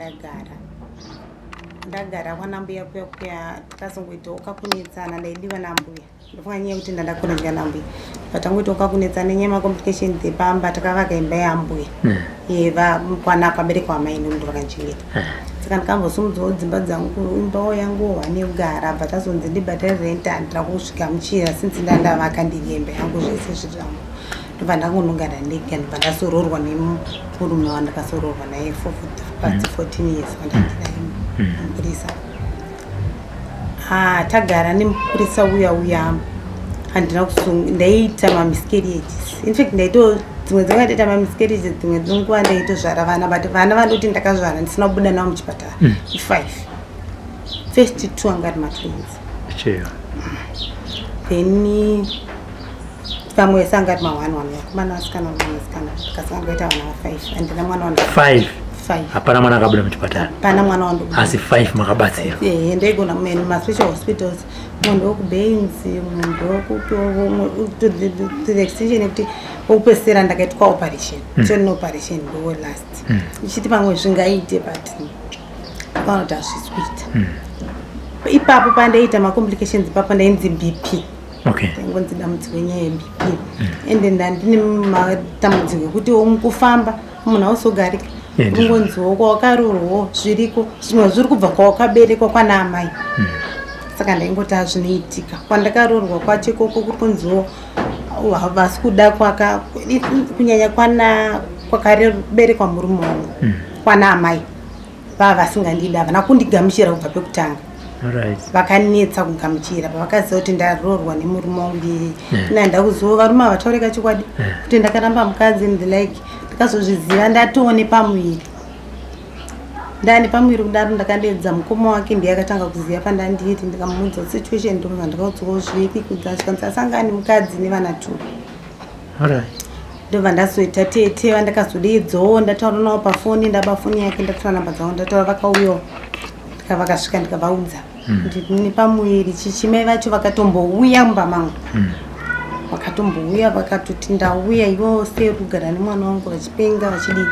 ndagara kwana mbuya kuya kuya. Takazongoitawo kakunetsana, ndaidiwa nambuya. Ndofunga nyaya yekuti ndandakura nambuya, patangoitawo kakunetsana nenyaya yemacomplication dzepamba. Takavaka imba yambuya yeva kwana kwabereki wamai nomundu vakandichengeta, saka ndikambosumudzawo dzimba dzangu, imbawo yangu hwani yekugara. Bva tazonzi ndibhadhare rent, handina kusvika muchira since ndandavaka ndiri imba yangu, zvese zviri zvangu. Ndobva ndangonogara ndega, ndobva ndazoroorwa nemurume wandakazoroorwa naye for past 14 years, wandandinaye mupurisa. Ah, tagara nemupurisa uya uya handina kusunga ndaiita mamiscarriages infact ndaito dzimwe dzenguva ndaita mamiscarriages dzimwe dzenguva ndaitozvara vana but vana vandoti ndakazvara ndisina kubuda navo muchipatara ifive first two anga ari matwins Cheyo. Then vamwe vese anga ari ma-one one vakomana vasikana vakomana vasikana ndikasanga ndikaita vana va-five handina mwana wanda Five. Five. Hapana mwana akabuda muchipatara. Pana mwana wandobuda. Asi five makabatsira. Ehe, ndaigona mumaspecial hospitals mumwe ndokubains mumwe ndokupi to the extension yekuti wokupedzisira ndakaitwa operation mm. operation ndo last ichiti pamwe zvingaite but ndakaona kuti hazvisi kuita ipapo pandaiita macomplications ipapo ndainzi BP. Ndaingonzi dambudziko yenyaya yeBP ende ndandine matambudziko ekuti mukufamba munhu hausogarika. Ndizvo. Ungonziwo kwawakaroorwawo zviriko zvimwe zviri kubva kwawakaberekwa kwana amai. Saka ndaingoti hazvinoitika kwandakaroorwa kwacho ikoko kuri kunziwo havasi kuda kwaka kunyanya kwana kwakaberekwa murume wangu kwana amai vava vasingandidi, havana kundigamuchira kubva pekutanga. Vakanetsa kugamuchira pavakaziva kuti ndaroorwa nemurume wangu iyeye. Ina ndakuziva varume havataurika chokwadi kuti ndakaramba mukadzi and the like. Ndakazozviziva ndatoone pamuviri, ndane pamuviri kudaro. Ndakadedza mukoma wake, ndiye akatanga kuziva pandandiri. Ndikamuudza situation, ndobva ndakaudzawo zviri kudza zvikanzi asangane mukadzi nevana two. Ndobva ndazoita tete vandakazodedzawo, ndataura navo pafoni, ndaba foni yake, ndatora namba dzavo, ndataura, vakauyawo. Vakasvika, ndikavaudza kuti ndine pamuviri chichimai vacho vakatombouya mumba mangu. Vakatombouya vakatoti ndauya ivo sei kugara nemwana wangu vachipenga vachidii,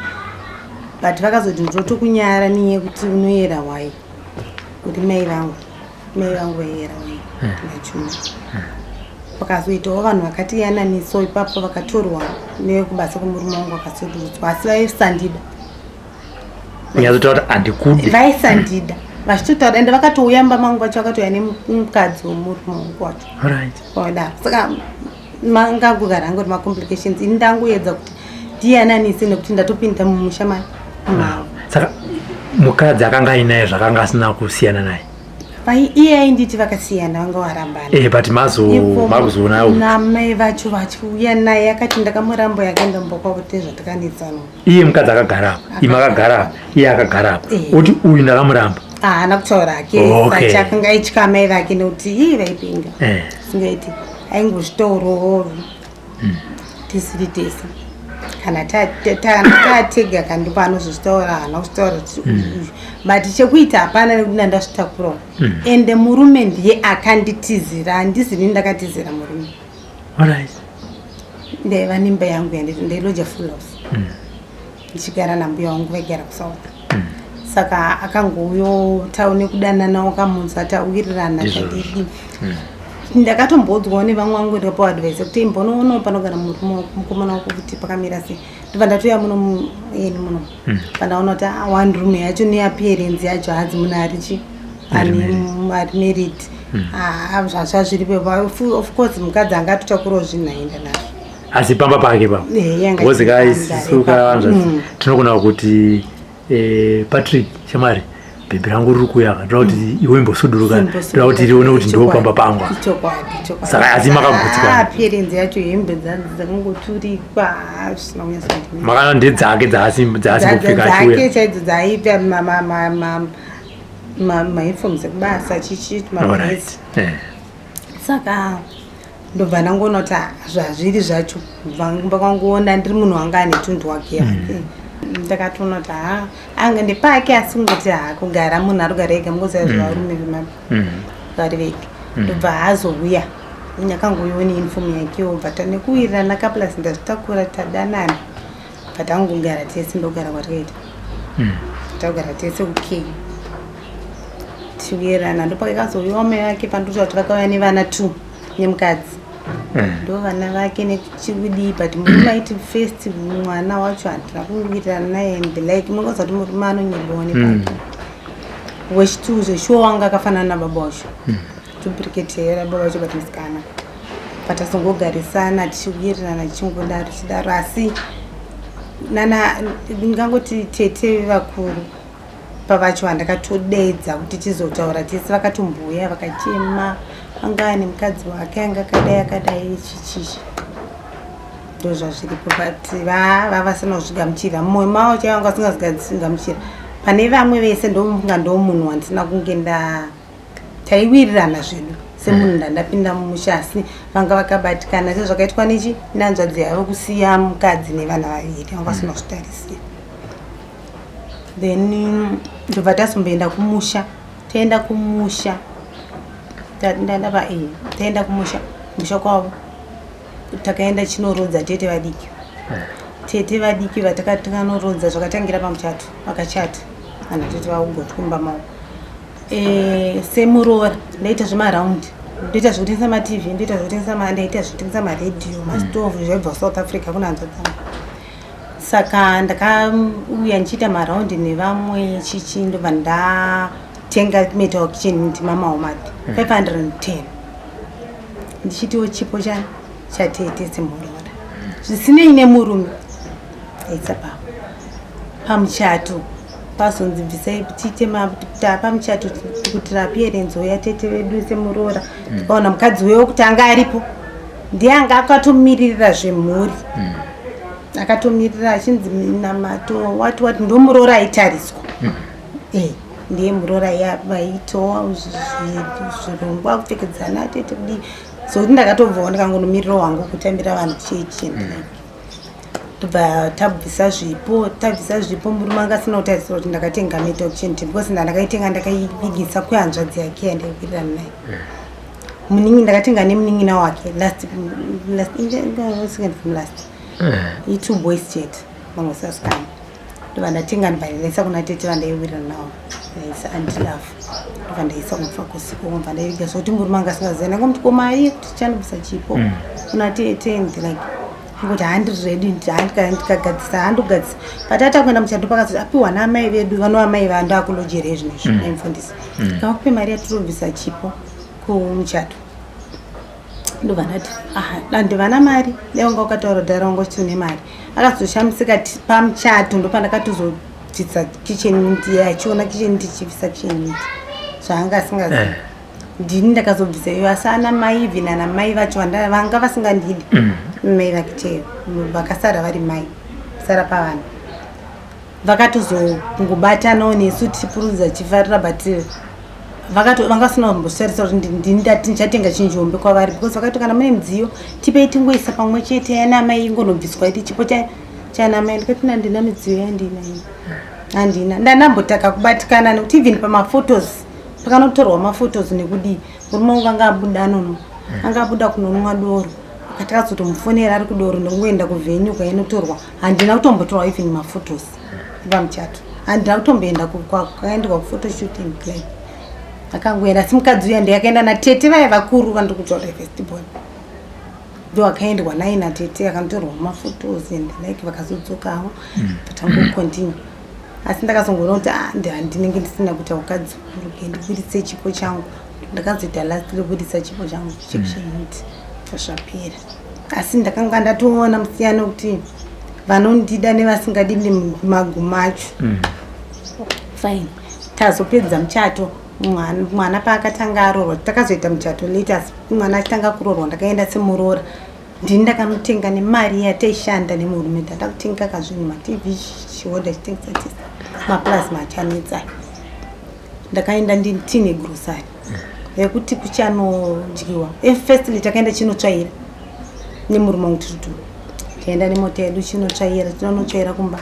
but vakazoti ndotokunyara nenyaya yekuti unoyera wai uri mai vangu, mai vangu vaiyera wai nachuma. Vakazoitawo vanhu vakati yananiso ipapo, vakatorwa nekubasa kwemurume wangu, vakasudurudzwa, asi vaisandida. Kunyatsotaura kuti handikudi. Vaisandida vachitotaura, ende vakatouya mumba mangu vacho vakatouya nemukadzi wemurume wangu wacho. Wadaro saka mangangogara angori macomplications. Ini ndangoedza kuti ndiyananise nekuti ndatopinda mumusha mavo. Saka mukadzi akanga ainaye zvakanga asina kusiyana naye? Iye ainditi vakasiyana, vanga varambana. But mazo makuzoona Namai vacho vachiuya naye akati ndakamurambo, yakaenda mumba kwavo tezvatakanetsana. Iye mukadzi akagara apa, imi akagara apa, iye akagara apa. Oti uyu ndakamuramba. Haana kutaura hake. Sachi akanga aitya amai vake nekuti ii vaipinga. Singaiti aingozvitaurawo tisiri tese kana tatega kandipo anozozvitaura, haana kuzvitaura kuti uyu uyu, but chekuita hapana nekuti ndandazvitakurawo. Ende murume ndiye akanditizira, handizini ndakatizira murume. Ndaiva nemba yangu ndailoja full house ndichigara nambuya wangu vaigara kuSouth. Saka akangouyo taone kudanana, wakamunzwa tawirirana. Ndizvozvo. Tadidi ndakatombodzwawo nevamwe vangu, ndikapiwa advice yekuti imbonoonawo panogara murume wako, mukomana wako, kuti pakamira sei. Ndobva ndatoya muno eni muno pandaona kuti ah, one room yacho neappearance yacho hadzi munhu arichi Ari ari married. Ah, zvazva zviripo. Of course mukadzi angatotakurawo zvinhu aenda nazvo. Asi pamba pake papo. Yanga Because ichipanda kaisuka ipapo. Tinogona kuti Patrick, shamwari, bhebhi rangu riri kuuya, ndoda kuti iwe imbosuduruka, ndoda kuti rione kuti ndo pamba pangu. Ichokwadi, ichokwadi. Saka asi makagutsikana? Ah, appearance yacho, hembe dzanzi dzakangoturikwa, ah, zvisina kunyatsondimira. Makana ndedzake dzaasimbopfeka achiuya? Dzake chaidzo dzaiita mauniforms ekubasa chichi mabhesi. Saka ndobva ndangoona kuti ah, zvazviri zvacho bva kwanguona ndiri munhu wanga ane tundu wake yake. Ndakatoona kuti ha, anga ndepake, asi kungoti ha, kugara munhu arikugara ega, mungoziva zvevarume vari vega. Ndobva azouya nyakangouyawo neuniform yakewo, bva tanekuwirirana kaplus ndazvitakura, tadanana, bva tangogara tese. Ndogara kwatakaita, takugara tese kukei tichiwirirana. Ndopakazouyawo mai vake pandotaura kuti vakauya nevana two nemukadzi. Ndo vana vake nekuchikudii, but murume aiti first mwana wacho handina kuwirirana naye and the like. Munongoziva kuti murume anonyebawo nepake. Wechitu zveshuwa wanga akafanana nababa wacho, duplicate rababa wacho, but musikana. Patazongogarisana tichiwirirana tichingodaro tichidaro, asi nana ndingangoti tete vakuru. Papa vacho vandakatodeedza kuti tizotaura tese vakatombouya vakachema, anga ane mukadzi wake anga akadai akadai chichichi ndozvazviripo but vavasina kuzvigamuchira mumwoyo mavo chaivo vanga vasingazvigamuchira pane vamwe vese ndofunga ndomunhu wandisina kunge nda taiwirirana zvedu semunhu ndandapinda mumusha asi vanga vakabatikana sezvakaitwa nechi nehanzvadzi yavo kusiya mukadzi nevana vaviri vanga vasina kuzvitarisira then ndobva tazomboenda kumusha taenda kumusha ndandava e taenda kumusha musha kwavo takaenda chinorodza tete vadiki tete vadiki vatakanorodza zvakatangira pamuchato vakachata ana tete vaugotkumba mavo e, semuroora ndaita zvemaraundi ndoita zvekutengesa matv ndoita zvekutengesa ndaita zvekutengesa maredhiyo mastovhu zvaibva kusouth africa kuna hanzva dzangu saka ndakauya ndichiita maraundi nevamwe chichi ndobva ndatenga metal kitchen unit mamaomadi 510 hmm. ndichitiwo chipo cha chatete semuroora zvisinei nemurume aisa pa pamuchato pazonzi bvisai tiite pamuchato kuti rapiyerenzo yatete vedu semuroora hmm. tikaona mukadzi uyo wekuti anga aripo ndiye anga akatomiririra zvemhuri hmm. akatomirira achinzi minamato wati wati ndomuroora aitariswa mm. eh, ndiye muroora vaitowa zvirongwa kupfekedzana tete kudii sokuti ndakatobvawo ndikangonomirira wangu kutambira vanhu chechi mm. tobva tabvisa zvipo tabvisa zvipo murume anga asina kutarisira kuti ndakatenga metal kitchen because ndandakaitenga ndakaivigisa kwehanzvadzi yake yandaiwirirana naye mm. muningi ndakatenga nemunin'ina wake last last second from last eh. i two boys chete vamwe sasikana ndobva ndatenga ndibva ndaisa kuna tete vandaiwirira nawo ndaisa antilove ndobva ndaisa kumufakosiko ndobva ndaiviga zvokuti murume anga asingaziva ndanga muti ko mari yekuti tichandobvisa chipo mm. kuna tete and like kuti handiri ready ndikagadzisa handogadzisa but atakuenda muchato pakazoti apiwa naamai vedu vanova mai vandakulojera izvinezvi mm. naimufundisi mm. kavakupe mari yatirobvisa chipo kumuchato ndobva ndati handivana mari dai wanga ukataura dhara wanga uchiti une mari akazoshamisika pamuchato ndopandakatozobvisa kitchen unit iye achiona kitchen unit ichibvisa kitchen unit zvaanga asingazivi eh. ndini ndakazobvisa iyo asi ana mai even ana mai vacho vanga vasingandidi mm. mai vake chaiyo vakasara vari mai sara pavanhu vakatozongobatanawo nesu tichipurudza tichifarira but vanga vasina kumbosarisa kuti ndini ndati ndichatenga chinhu chihombe kwavari because vakati kana mune midziyo tipei tingoisa pamwe chete yana mai ingonobviswa iti chipo chana mai ndikati nandina midziyo yandina ini handina ndandambotaka kubatikana nekuti even pamaphotos pakanotorwa maphotos nekudii murume wangu anga abuda anono anga abuda kunonwa doro akati akazotomufonera ari kudoro ndokungoenda kuvenue kwainotorwa handina kutombotorwa even maphotos pamuchato handina kutomboenda kwakaendwa kuphotoshoot and plan akangoenda asi mukadzi uya ndiye akaenda natete vaya vakuru vandiri kutaura festival ndo akaendwa naye natete akanotorwa maphotos and like vakazodzokawo mm. patangocontinue asi ndakazongoona kuti ah, handinenge ndisina kuita ukadzi kuru ke ndiburitse chipo changu ndakazoita last rekuburitsa chipo changu chekucheniti mm. zvapera asi ndakanga ndatoona musiyano kuti vanondida nevasingadi magumo acho mm. fine tazopedza muchato mwana paakatanga aroorwa takazoita muchato late asi mwana achitanga kuroorwa ndakaenda semuroora ndini ndakanotenga nemari yataishanda nemurume ndada kutenga kazvinhu matv chihodha chitengesa tisa maplasma achanetsa ndakaenda nditine grocery yekuti kuchanodyiwa eh, firstly takaenda chinotsvaira nemurume wangu tiri tu taenda nemota yedu chinotsvaira tinonotsvaira kumba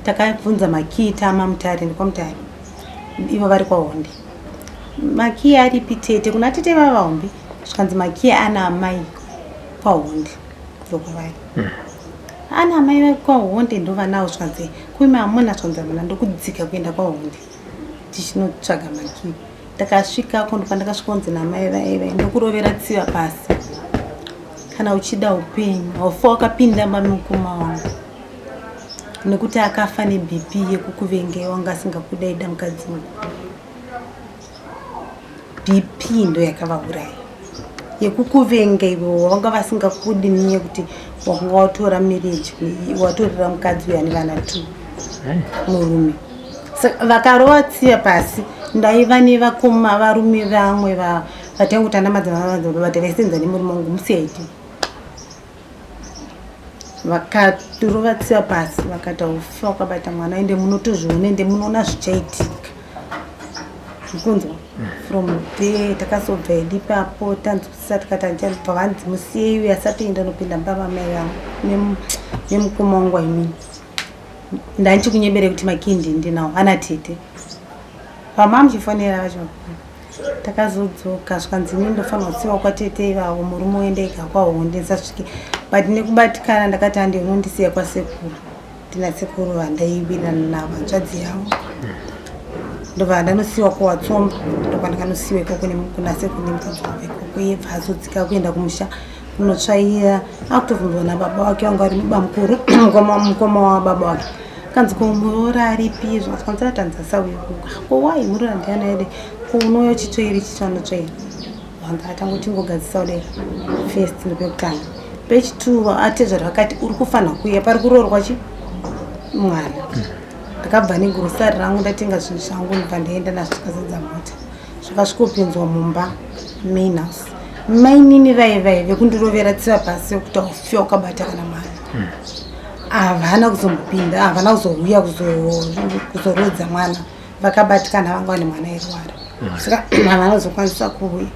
takabvunza makii tama mutare ndikwamutare ivo vari kwahonde makii aripi tete kuna tete vavahombe zvikanzi makii ana amai kwahonde ndokwavari hmm. ana amai kwahonde ndovanawo zvikanzi kuime amuna zvikanzi amuna ndokudzika kuenda kwahonde tichinotsvaga makii ndakasvikako ndopandakasvikonzi namai vaive ndokurovera tsiva pasi kana uchida upenyu haufa wakapinda mamukoma wangu nekuti akafa nebp yekukuvengei wanga asingakudaida mukadzi uyu bp ndo yakavauraya yekukuvenga iwe wanga vasingakudi nenyaya yekuti wakanga watora marriage watorera mukadzi uyu ane vana two murume. Saka vakarova tsiya pasi ndaiva nevakoma varume vamwe vataingotanda madzimamadzibaba taisenza nemurume wangu muCID. Vakatirova tsiya pasi vakati haufa wakabata mwana ende munotozviona ende munoona zvichaitika. Zvikunzwa from there takazobva hedu ipapo tanzwisisa tikati handichabva vanzi musiyei uyo asati enda nopinda mumba mamai vangu nemukoma wangu I mean. Ndanchikunyebere kuti makindi ndinawo ana tete pama muchifonera vacho. Takazodzoka zvikanzi ini ndofanirwa kusiiwa kwatete ivavo, murume oenda ega kwahonde ndisasvike, but nekubatikana ndakati hande unondisiya kwasekuru. Ndina sekuru vandaiwirirana navo, hanzvadzi yavo, ndobva ndanosiyiwa kuwatsomba. Ndokwandakanosiyiwa ikoko kuna sekuru nemukadzi wavo ikoko. Iye bva azodzika kuenda kumusha kunotsvaira, akutobvunzwa nababa wake vanga vari bamukuru, mukoma wababa wake. Kanzi, "Ko muroora aripi?" Zvikwanzi atanzi asauye kuka. "Ko wai? Muroora ndiana ede? Ko unouya uchitsvaira ichichi anotsvaira?" Vanzi atangoti ngogadzisa kudai first. Ndopekutanga. Pechi two atezvara vakati uri kufanira kuuya pari kuroorwa chi mwana. Ndakabva negurosari rangu, ndatenga zvinhu zvangu, ndobva ndaenda nazvo, tikazadza mota, zvakasvikopinzwa mumba main house. Mainini vai vai vekundirovera tsiva pasi yekuti haufi wakabata kana mwana, havana kuzombopinda, havana kuzouya kuzorodza mwana. Vakabatikana, vanga vane mwana airwara, saka havana kuzokwanisa kuuya.